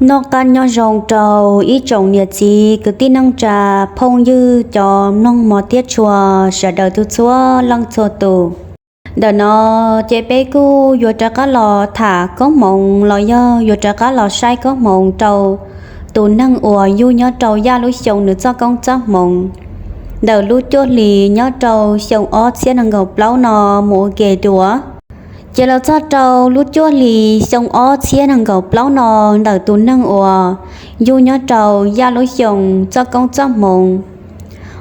Noj qab nyob zoo rau ib tsoom niam txiv kwv tij neej tsa phooj ywg cov mloog mos thiab tshua sawv daws txhua leej txhua tus. Ntawm no ces peb kuj yuav rov qab los tham koob hmoov los yog yuav rov qab los saib koob hmoov rau tus neeg uas yug nyob rau Yaj lub xyoo nws txoj koob txoj hmoov ntawm lub cuaj hlis nyob rau xyoo ob txhiab nees nkaum plaub no mus ua ke dua. Ces los txog rau lub cuaj hlis xyoo ob txhiab nees nkaum plaub no, ntawm tus neeg uas yug nyob rau Yaj lub xyoo txoj koob txoj hmoov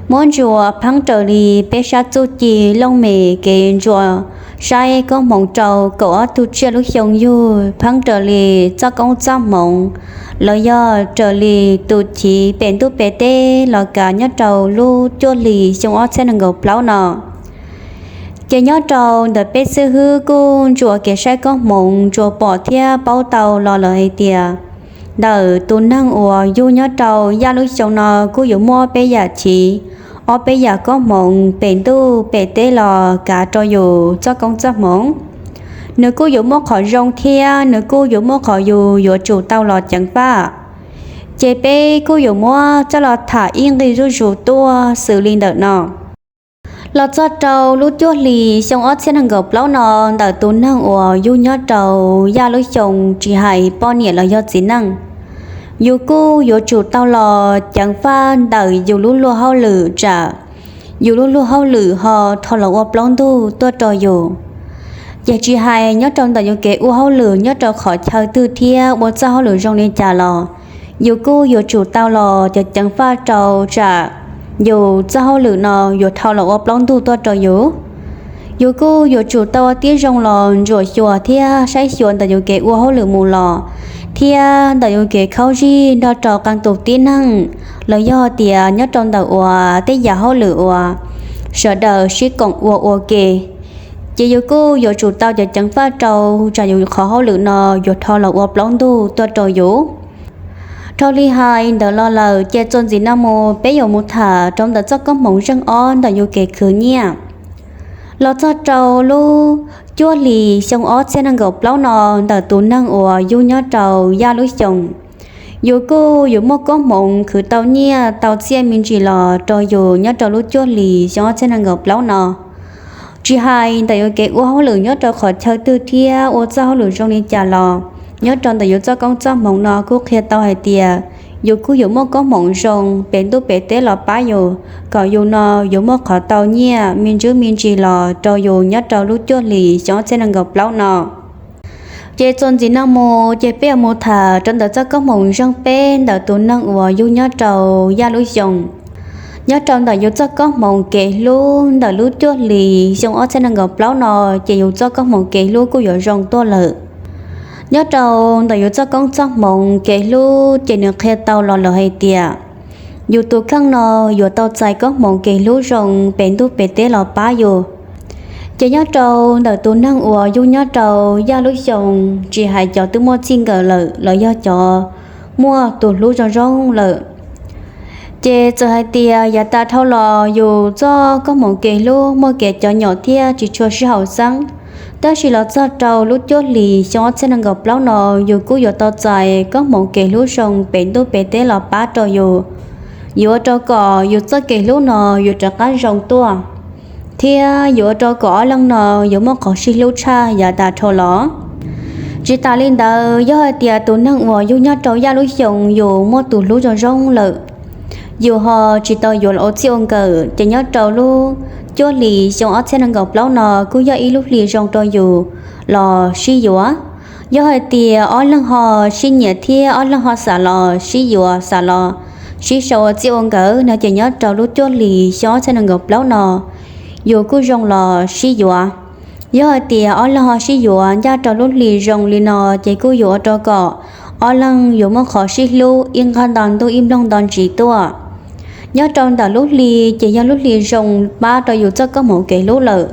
muab ntsuas pheeb raws li peb sab txuj ci looj mem kev ntsuas saib koob hmoov rau kaum ob tug tsiaj lub xyoo yug pheeb raws li txoj koob txoj hmoov los yog raws li tus chiv pem ntuj pem teb los kav nyob rau lub cuaj hlis xyoo ob txhiab nees nkaum plaub no. Ces nyob rau ntawm peb xib hwb kuj ntsuas kev saib koob hmoov ntsuas pom thiab paub tau los lawm hais tias ntawm tus neeg uas yug nyob rau Yaj lub xyoo no kuj yuav muaj ob peb yam chiv, ob peb yam koob hmoov pem ntuj pem teb los kav rau yus txoj koob txoj hmoov. Nws kuj yuav muaj qhov zoo thiab nws kuj yuav muaj qhov yus yuav tsum tau los ceev faj. Ces peb kuj yuav muab coj los tham ib nqi zuj zus tuaj xws li ntawm no. Los txog rau lub cuaj hlis xyoo ob txhiab nees nkaum plaub no, ntawm tus neeg uas yug nyob rau Yaj lub xyoo tsis hais poj niam los yog txiv neej, yus kuj yuav tsum tau los ceev faj ntawm yus lub luag hauj lwm tsam yus lub luag hauj lwm ho dhau los ua plaub ntug tuaj rau yus. Ces tsis hais nyob rau ntawm yus kev ua hauj lwm nyob rau qhov chaw twg thiab ua txoj hauj lwm zoo li cas los yus kuj yuav tsum tau los ceev ceev faj rau tsam yus txoj hauj lwm no yuav dhau los ua plaub ntug tuaj rau yus. Yus kuj yuav tsum tau ua tib zoo los ntsuam xyuas thiab saib xyuas ntawm yus kev ua hauj lwm mus los, thiab ntawm yus kev khaub zig nrog rau qee tus tib neeg, los yog tias nyob rau ntawm uas tej yam hauj lwm uas sawv daws sib koom ua ua ke, ces yus kuj yuav tsum tau ceev ceev faj rau tsam yus qhov hauj lwm no yuav dhau los ua plaub ntug tuaj rau yus. Dhau li hais ntawd los lawm ces txuas ntxiv no mus peb yuav mus tham rau ntawm txoj koob hmoov zeej ob ntawm yus kev khwv nyiaj. Los txog rau lub cuaj hlis xyoo ob txhiab nees nkaum plaub no, ntawm tus neeg uas yug nyob rau Yaj lub xyoos, yus kuj yuav muaj koob hmoov khwv tau nyiaj tau txiaj me ntsis los rau yus nyob rau lub cuaj hlis xyoo ob txhiab nees nkaum plaub no. Tsis hais ntawm yus kev ua hauj lwm nyob rau qhov chaw twg thiab ua txoj hauj lwm zoo li cas los, nyob rau ntawm yus txoj koob txoj hmoov no kuj qhia tau hais tias yus kuj yuav muaj koob hmoov zoo pem ntuj pem teb los pab yus, kom yus no yuav muaj qhov tau nyiaj me ntsis me ntsis los rau yus nyob rau lub cuaj hlis xyoo ob txhiab nees nkaum plaub no. Ces txuas ntxiv no mus ces peb yuav mus tham rau ntawm txoj koob hmoov zeej peb ntawm tus neeg uas yug nyob rau Yaj lub xyoos. Nyob rau ntawm yus txoj koob hmoov kev hlub ntawm lub cuaj hlis xyoo ob txhiab nees nkaum plaub no, ces yus txoj koob hmoov kev hlub kuj yuav zoo tuaj lawm. Nyob rau ntawm yus txoj koob txoj hmoov kev hlub ces nws qhia tau los lawm hais tias yus tus kheej no yuav tau txais koob hmoov kev hlub zoo pem ntuj pem teb los pab yus. Ces nyob rau ntawm tus neeg uas yug nyob rau Yaj lub xyoos, tsis hais cov twb muaj txij nkawm lawm los yog cov muaj tus hlub zoo zoo lawm, ces txawm hais tias yav tas dhau los yus txoj koob hmoov kev hlub muaj kev cov nyom thiab tsis tshua sib haum xeeb, tab sis los txog rau lub cuaj hlis xyoo ob txhiab nees nkaum plaub no, yus kuj yuav tau txais koob hmoov kev hlub zoo pem ntuj pem teb los pab rau yus. Yuav ua rau kom yus txoj kev hlub no yuav rov qab zoo tuaj, thiab yuav ua rau kom ob leeg no yuav muaj qhov sib hlub tshaj yav tas dhau los. Tsis tas li ntawd, yog hais tias tus neeg uas yug nyob rau Yaj lub xyoos yus muaj tus hlub zoo zoo lawm, yus ho tsis tau yuav los ua txij ua nkawm, ces nyob rau lub cuaj hlis xyoo ob txhiab nees nkaum plaub no kuj yog ib lub hlis zoo rau yus los sib yuav. Yog hais tias ob leeg ho sib nyiam thiab ob leeg ho xav los sib yuav, xav los sib sau ua txij ua nkawm no, ces nyob rau lub cuaj hlis xyoo ob txhiab nees nkaum plaub no yus kuj zoo los sib yuav. Yog hais tias ob leeg ho sib yuav ncaj rau lub hlis zoo li no, ces kuj yuav ua rau kom ob leeg yuav muaj qhov sib hlub ib nqag nto ntuj ib nplooj nto ntsis tuaj. Nyob rau ntawm lub hli ces yog lub hli zoo pab rau yus txoj koob hmoov kev hlub lawm.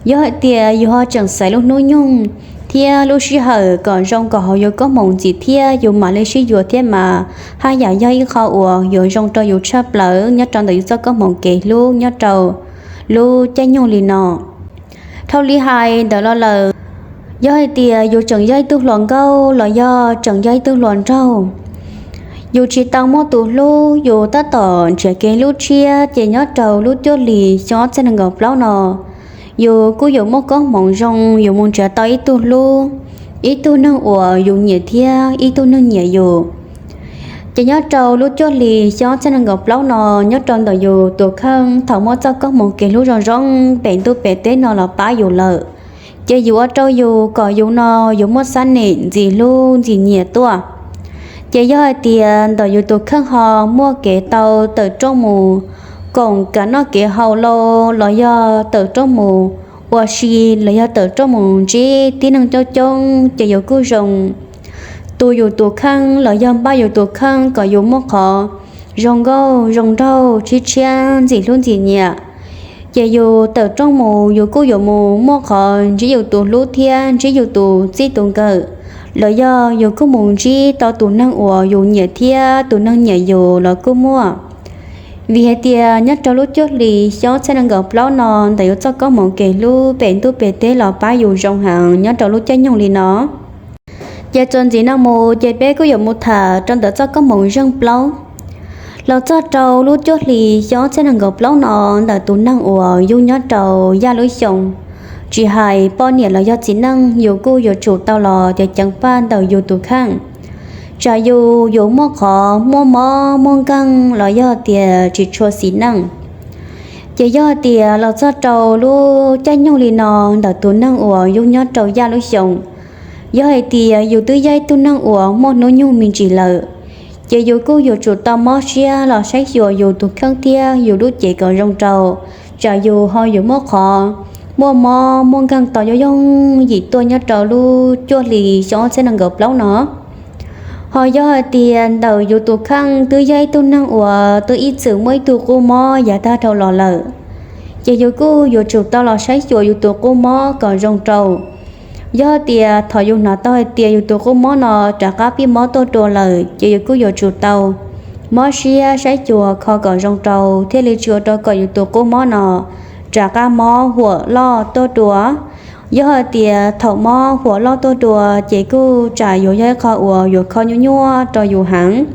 Yog hais tias yus ho tseem xaiv lub hnub nyoog thiab lub sij hawm kom zoo kom haum yus koob hmoov ntxiv thiab yus mam li sib yuav thiab mas, haj yam yog ib qho uas yuav zoo rau yus tshaj plaws nyob rau ntawm yus txoj koob hmoov kev hlub nyob rau lub caij nyoog li no. Dhau li hais ntawd los lawm, yog hais tias yus tseem yog ib tug hluas nkauj los yog tseem yog ib tug hluas nraug, Yus tsis tau muaj tus hlub, yus tab tom nrhiav kev hlub tshiab, ces nyob rau lub cuaj hlis xyoo ob txhiab nees nkaum plaub no, yus kuj yuav muaj koob hmoov zoo, yus mus nrhiav tau ib tug hlub, ib tug neeg uas yus nyiam thiab ib tug neeg nyiam yus. Ces nyob rau lub cuaj hlis xyoo ob txhiab nees nkaum plaub no, nyob rau ntawm yus tus kheej thaum muaj txoj koob hmoov kev hlub zoo zoo pem ntuj pem teb no los pab yus lawm, ces yus ua rau yus kom yus no yuav muaj xab nem ntxim hlub ntxim nyiam tuaj. Ces yog hais tias ntawm yus tus kheej ho muaj kev tau tawm rooj mus koom kev noj kev haus los, los yog tawm rooj mus ua si, los yog tawm rooj mus ntsib tib neeg coob coob, ces yus kuj zoo tu yus tus kheej los yog npaj yus tus kheej kom yus muaj qhov zoo nkauj zoo nraug tshiab tshiab ntxim hlub ntxim nyiam. Ces yus tawm rooj mus yus kuj yuav mus muaj qhov ntsib yus tus hlub thiab ntsib yus tus txij tus nkawm, los yog yus kuj mus ntsib tau tus neeg uas yus nyiam thiab tus neeg nyiam yus los kuj muaj. Vim hais tias nyob rau lub cuaj hlis xyoo ob txhiab nees nkaum plaub no, ntawm yus txoj koob hmoov kev hlub pem ntuj pem teb los pab yus zoo heev nyob rau lub caij nyoog li no. Ces txuas ntxiv no mus ces peb kuj yuav mus tham rau ntawm txoj koob hmoov zeej plaub. Los txog rau lub cuaj hlis xyoo ob txhiab nees nkaum plaub no, ntawm tus neeg uas yug nyob rau yaj lub xyoo, tsis hais poj niam los yog txiv neej, yus kuj yuav tsum tau los ceev ceev faj ntawm yus tus kheej, tsam yus yuav muaj qhov muaj mob muaj nkeeg los yog tias tsis tshua xis neej. Ces yog tias los txog rau lub caij nyoog li no, ntawm tus neeg uas yug nyob rau yaj lub xyoo, yog hais tias yus twb yog ib tug neeg uas muaj hnub nyoog me ntsis lawm, ces yus kuj yuav tsum tau mob siab los saib xyuas yus tus kheej thiab yus lub cev kom zoo rau, tsam yus ho yuav muaj qhov muaj mob muaj nkeeg tau yooj yooj yim tuaj nyob rau lub cuaj hlis xyoo ob txhiab nees nkaum plaub no. Ho yog hais tias ntawm yus tus kheej twb yog ib tug neeg uas twb ib txwm muaj ib tug qub mob yav tag dhau los lawm, ces yus kuj yuav tsum tau los saib xyuas yus tus qub mob kom zoo rau. Yog tias thaum yus hnov tau hais tias yus tus qub mob no rov qab pib mob tuaj dua lawm, ces yus kuj yuav tsum tau mob siab saib xyuas kho kom zoo rau, thiaj li tsis ua rau kom yus tus qub mob no rov qab mob huam loj tuaj dua. Yog hais tias thaum mob huam loj tuaj dua, ces kuj tsam yuav yog ib qho uas yuav kho nyuaj nyuaj rau yus heev.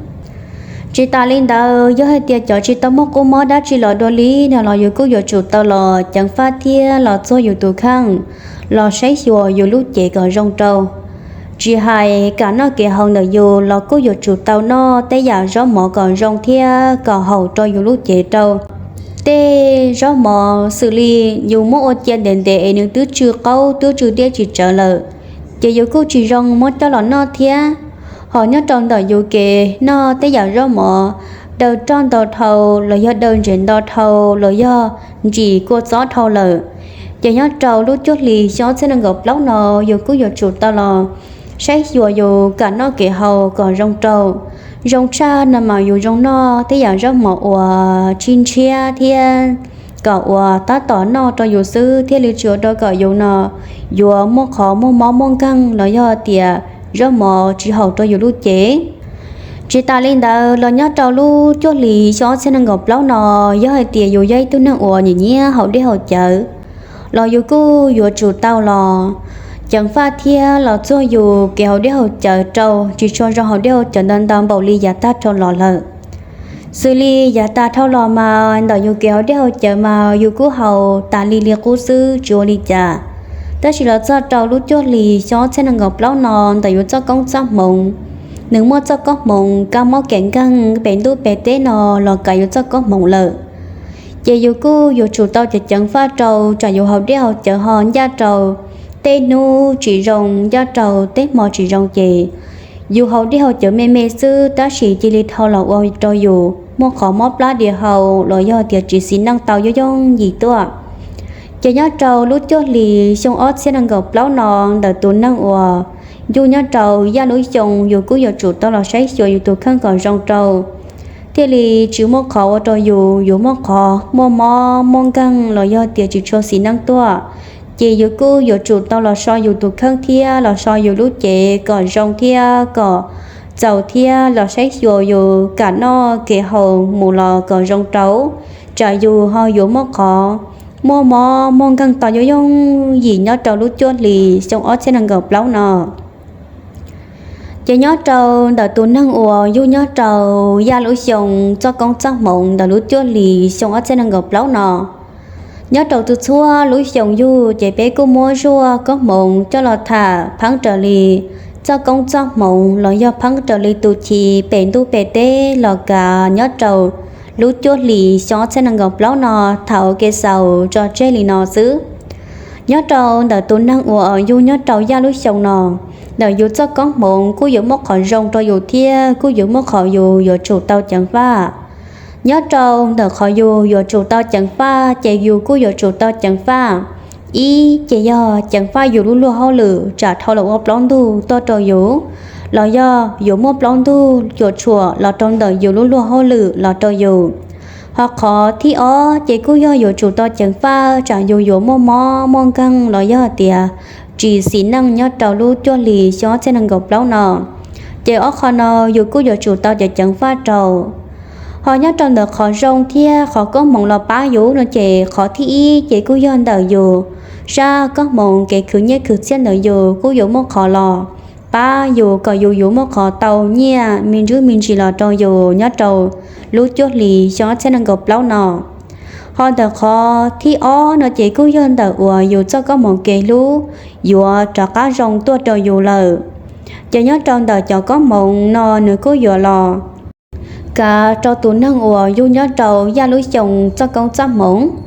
Tsis tas li ntawd, yog hais tias cov tsis tau muaj qub mob dab tsi los dua li no los yus kuj yuav tsum tau los ceev faj thiab los txuag yus tus kheej, los saib xyuas yus lub cev kom zoo rau. Tsis hais kam noj kev haus ntawm yus los kuj yuav tsum tau noj tej yam zaub mov kom zoo thiab kom haum rau yus lub cev rau. Tej zaub mov xws li yus muab ua cia ntev ntev es nws twb tsw qaub twb tsw dej tsis tsawv lawm, ces yus kuj tsis zoo muab coj los noj thiab. Ho nyob rau ntawm yus kev noj tej yam zaub mov daws roj ntau dhau los yog daws ntsev ntau dhau los yog ntsim kua txob dhau lawm, ces nyob rau lub cuaj hlis xyoo ob txhiab nees nkaum plaub no, yus kuj yuav tsum tau los saib xyuas yus kam noj kev haus kom zoo rau. Zoo tshaj no mas yus zoo noj tej yam zaub mov uas tsis ntshiab thiab kom uas tab tom noj rau yus xwb, thiaj li tsis ua rau kom yus no yuav muaj qhov muaj mob muaj nkeeg los yog tias zaub mov tsis haum rau yus lub cev. Tsis tas li ntawd los nyob rau lub cuaj hlis xyoo ob txhiab nees nkaum plaub no, yog hais tias yus yog ib tug neeg uas nyiam nyiam haus dej haus cawv, los yus kuj yuav tsum tau los ceev faj thiab los txuag yus kev haus dej haus cawv rau, tsis tshua zoo haus dej haus cawv ntau ntau npaum li yav tag dhau los lawm. Xws li yav tag dhau los mas ntawm yus kev haus dej haus cawv mas yus kuj haus tas li li qub xwb tsis ua li cas. Tab sis los txog rau lub cuaj hlis xyoo ob txhiab nees nkaum plaub no, ntawm yus txoj koob txoj hmoov, nws muaj txoj koob hmoov kab mob kev nkeeg pem ntuj pem teb no los kav yus txoj koob hmoov lawm. Ces yus kuj yuav tsum tau ceev ceev faj rau, tsam yus haus dej haus cawv ho ncaj rau tej hnub tsis zoo, ncaj rau tej hmo tsis zoo, ces yus haus dej haus cawv me me xwb tab sis cia li dhau los ua rau yus muaj qhov mob plab diav haus los yog tias tsis xis neej tau yooj yooj yim tuaj. Ces nyob rau lub cuaj hlis xyoo ob txhiab nees nkaum plaub no, ntawm tus neeg uas yug nyob rau yaj lub xyoo, yus kuj yuav tsum tau los saib xyuas yus tus kheej kom zoo rau, thiaj li tsis muaj qhov ua rau yus yuav muaj qhov muaj mob muaj nkeeg los yog tias tsis tshua xis neej tuaj. Ces yus kuj yuav tsum tau los so yus tus kheej thiab los so yus lub cev kom zoo thiab kom txaus thiab los saib xyuas yus kam noj kev haus mus los kom zoo rau, tsam yus ho yuav muaj qhov muaj mob muaj nkeeg tau yooj yooj yim nyob rau lub cuaj hlis xyoo ob txhiab nees nkaum plaub no. Ces nyob rau ntawm tus neeg uas yug nyob rau Yaj lub xyoo txoj koob txoj hmoov ntawm lub cuaj hlis xyoo ob txhiab nees nkaum plaub no, nyob rau txhua txhua lub xyoo yug ces peb kuj muab zuaj koob hmoov coj los tham pheeb raws li txoj koob txoj hmoov los yog pheeb raws li tus chiv pem ntuj pem teb los kav nyob rau lub cuaj hlis xyoo ob txhiab nees nkaum plaub no, thaum ua ke xaus tso tseg li no xwb. Nyob rau ntawm tus neeg uas yug nyob rau Yaj lub xyoo no, ntawm yus txoj koob hmoov kuj yuav muaj qhov zoo rau yus thiab kuj yuav muaj qhov yus yuav tsum tau ceev faj. Nyob rau ntawm qhov yus yuav tsum tau ceev faj ces yus kuj yuav tsum tau ceev faj. Ib ces yog ceev faj yus lub luag hauj lwm tsam dhau los ua plaub ntug tuaj rau yus, los yog yuav muaj plaub ntug cuam tshuam los rau ntawm yus lub luag hauj lwm los rau yus. Ho qhov thib ob ces kuj yog yuav tsum tau ceev faj tsam yus yuav muaj mob muaj nkeeg los yog tias tsis xis neej nyob rau lub cuaj hlis xyoo ob txhiab nees nkaum plaub no, ces ob qho no yus kuj yuav tsum tau ceev ceev faj rau. Ho nyob rau ntawm qhov zoo thiab qhov koob hmoov los pab yus no ces qhov thib ib ces kuj yog ntawm yus sab koob hmoov kev khwv nyiaj khwv txiaj ntawm yus kuj yuav muaj qhov los pab yus kom yus yuav muaj qhov tau nyiaj me ntsis me ntsis los rau yus nyob rau lub cuaj hlis xyoo ob txhiab nees nkaum plaub no. Ho ntawm qhov thib ob no ces kuj yog ntawm uas yus txoj koob hmoov kev hlub yuav rov qab zoo tuaj rau yus lawm. Ces nyob rau ntawm cov koob hmoov no nws kuj yuav los kav rau tus neeg uas yug nyob rau Yaj lub xyoo txoj koob txoj hmoov.